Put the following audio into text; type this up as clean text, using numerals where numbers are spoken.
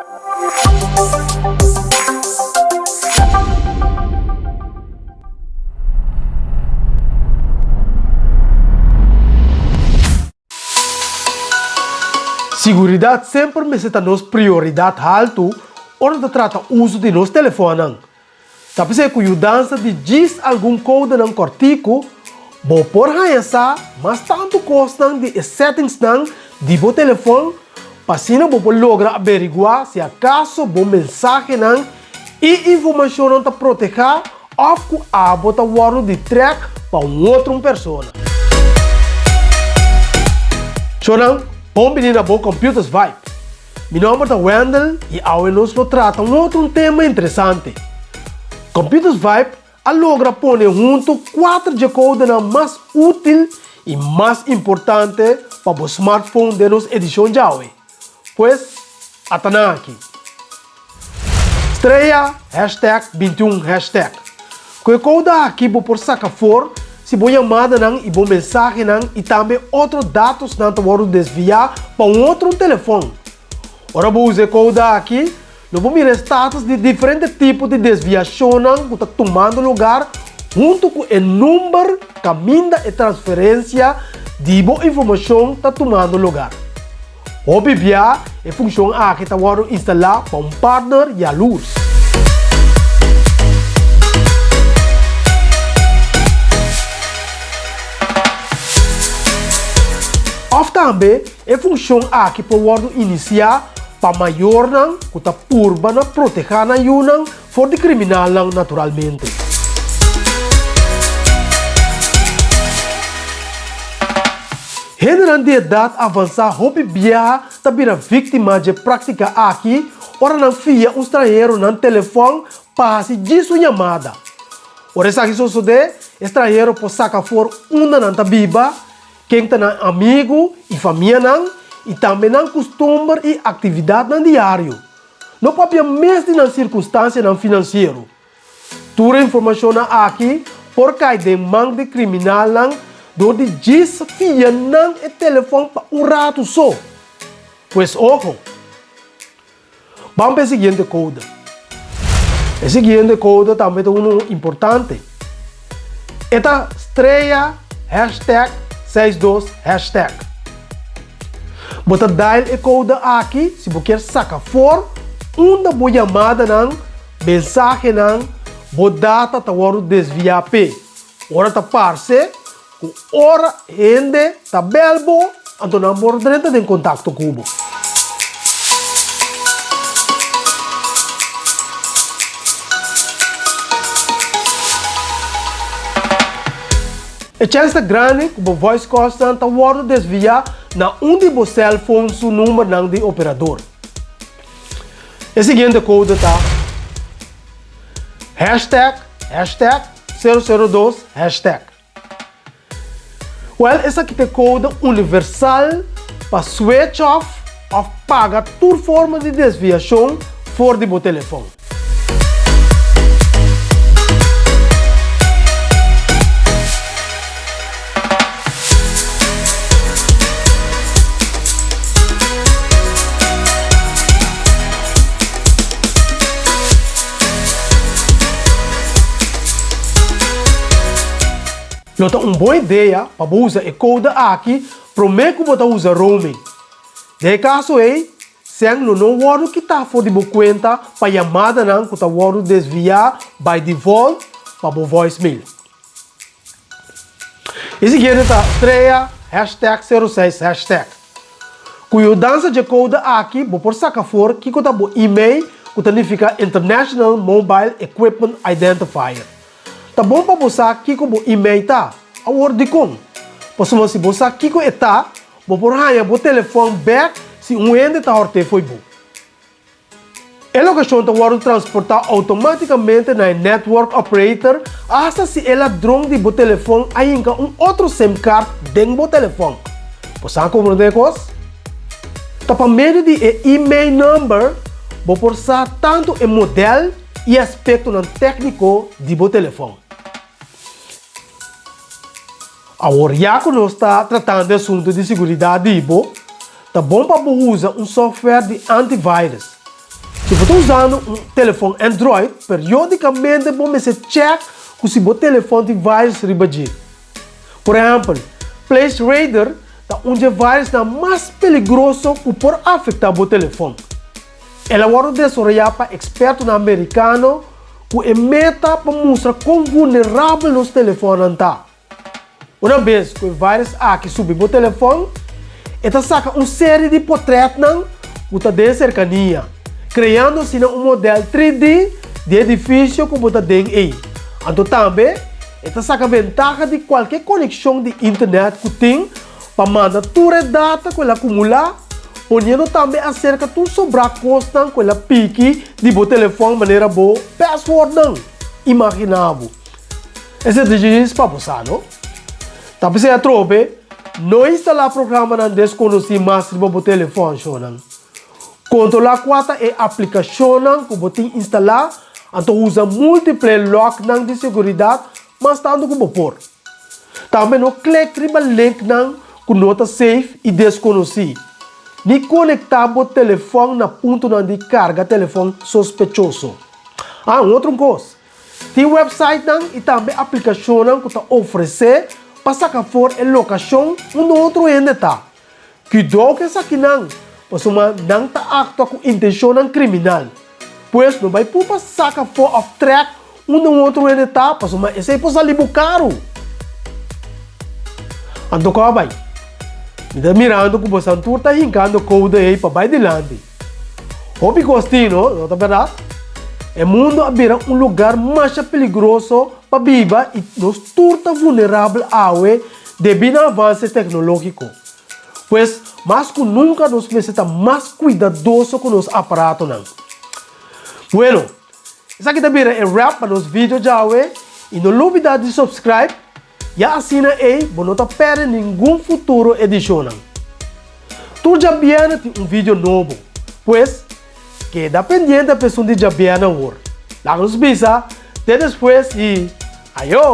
Siguridat semper mester ta nos prioridat haltu ora ta trata uso di nos telefònnan. Ta p'esei ku yudansa di djis algun koudenan kòrtiku, bo por haña sa mas tantu kosnan di e settingsnan di bo telefòn pa asina bo por logra aberiguá si akaso bo mensahenan i informashonnan ta protehá òf ku abo ta wòrdu di trèk pa un otro un persona. Shownan, bon bini na bo Computers Vibe. Mi nòmber ta Wendell i awe nos lo trata un otro un tema interesante. Computers Vibe a logra pone huntu kuater dje koudenan mas útil i mas importante pa bo smartphone den nos edishon djawe. Pues, ata nan aki. Strea hashtag 21 hashtag. Ku e koude aki bo por saka for si bo yamadanan i bo mensahenan i tambe otro datosnan ta wòrdu desviá pa un otro telefòn. Ora bo usa e koude aki, lo bo mira e status di diferente tipo di desviashonnan ku ta tumando lugar huntu ku e number kaminda e transferensia di bo informashon ta tumando lugar. Hopi bia e funshon aki ta wòrdu instalá pa un partner yalurs. Òf tambe e funshon aki por wòrdu inisiá pa mayornan ku ta purba na protehá nan yunan for di kriminalnan naturalmente. Hendenan di edat avansá hopi biaha ta bira víktima dje práktika aki ora nan fia un stranhero nan telefòn pa hasi djis un yamada. Ora esaki sosodé, e stranhero por saka for unda nan ta biba, ken ta nan amigu i famianan, i tambe nan kustumber i aktividatnan diario. No papia mes di nan sirkunstansianan finansiero. Tur e informashonnan aki por kai den man di kriminalnan dor di djis fia nan e telefòn pa un ratu so. Pues ojo! Ban pa e siguiente kode. E siguiente kode tambe ta unu importante. E ta strea hashtag 62 hashtag. Bo ta dial e code aki si bo kier saca for unda bo yamadanan, mensahenan, bo data ta wordo desvia p'e. Ora ta parce cu ora hende ta bel bo, anto nan por drenta den contacto cu bo. E chèns ta grandi ku bo voice calls-nan ta wòrdu desviá na un di bo sèlfon su numbernan di operador. E siguiente kode ta, hashtag, hashtag, sero sero dos, hashtag. Wèl, esaki ta e kode universal pa switch off òf paga tur forma di desviashon for di bo telefòn. Lo ta un bon idea pa bo usa e kode aki promé ku bo ta usa roaming. Den e kaso ei, Sèn lo no wòrdu kitá for di bo kuenta pa yamadanan ku ta wòrdu desviá by default pa bo voicemail. E siguiente ta strea hashtag 06 hashtag. Ku yudansa dje kode aki bo por saka for kiko ta bo IMEI ku ta nifiká International Mobile Equipment Identifier. Ta bon pa bo sa kiko bo IMEI ta. Awor dikon? Pasobra si bo sa kiko e ta, Bo por haña bo telefòn bèk si un hende ta hòrt'é fo'i bo. E lokashon ta wòrdu transportá outomátikamente na e network operator asta si e ladron di bo telefòn a hinka un otro sim card den bo telefòn. Bo sa komprondé e kos? Ta pa medio di e IMEI number bo por sa tantu e modèl i aspektonan tékniko di bo telefòn. Awor ya ku nos ta tratando e asuntu di siguridat di bo, ta bon pa bo usa un software di antivirus. Si bo ta usando un telefòn Android, periódikamente bo mester chèk ku si bo telefòn tin virus riba dje. Por ehèmpel, PlaceRaider ta un dje virusnan mas peligroso ku por afektá bo telefòn. El a wòrdu desaroyá pa ekspertonan merikano ku e meta pa mustra kon vulnerabel nos telefònnan ta. Una bes ku e virus aki subi bo telefòn, e ta saka un seri di potrètnan ku ta den serkania, kreando asina un modèl 3D di e edifisio ku bo ta den ei. Anto tambe e ta saka ventaha di kualke konekshon di internet ku tin pa manda tur e data ku el a kumulá, poniendo tambe aserka tur sobrá kosnan ku el a piki di bo telefòn manera bo passwordnan. Imaginá bo! Esei ta djis pa bo sa, no? Ta p'esei atrobe, no instalá programanan deskonosí mas riba bo telefòn, shownan. Kontrolá kua ta e aplikashonnan ku bo tin instalá, anto usa múltiple lòknan di seguridat mas tantu ku bo por. Tambe no klek riba linknan ku no ta safe i deskonosí, ni konektá bo telefòn na puntonan di karga telefòn sospechoso. Ah, un otro kos, Tin websitenan i tambe aplikashonnan ku ta ofresé pa saka for e lokashon unda otro hende ta. Kuidou ku esakinan, pasobra nan ta aktua ku intenshonnan kriminal. Pues no bai purba saka for òf trèk unda un otro hende ta, pasobra esei por sali bo karu. Anto kòrda bai. Mi ta mirando ku bosan tur ta hinkando koude ei pa bai dilanti. Hopi kos tin, no? No ta bèrdat? E mundu a bira un lugar masha peligroso pa biba i nos tur ta vulnerabel awe debí na avanse teknológiko. Pues, mas ku nunka nos mester ta mas kuidadoso ku nos aparatonan. Bueno, esaki ta bira e wrap pa nos video djawe i no lubidá di subscribe Ya asina ei bo no ta perde ningun futuro edishonnan. Tur djabièrnè tin un video nobo, pues keda pendiente pa esun di djabièrnè awor. Laga nos bisa, te despues i ayo!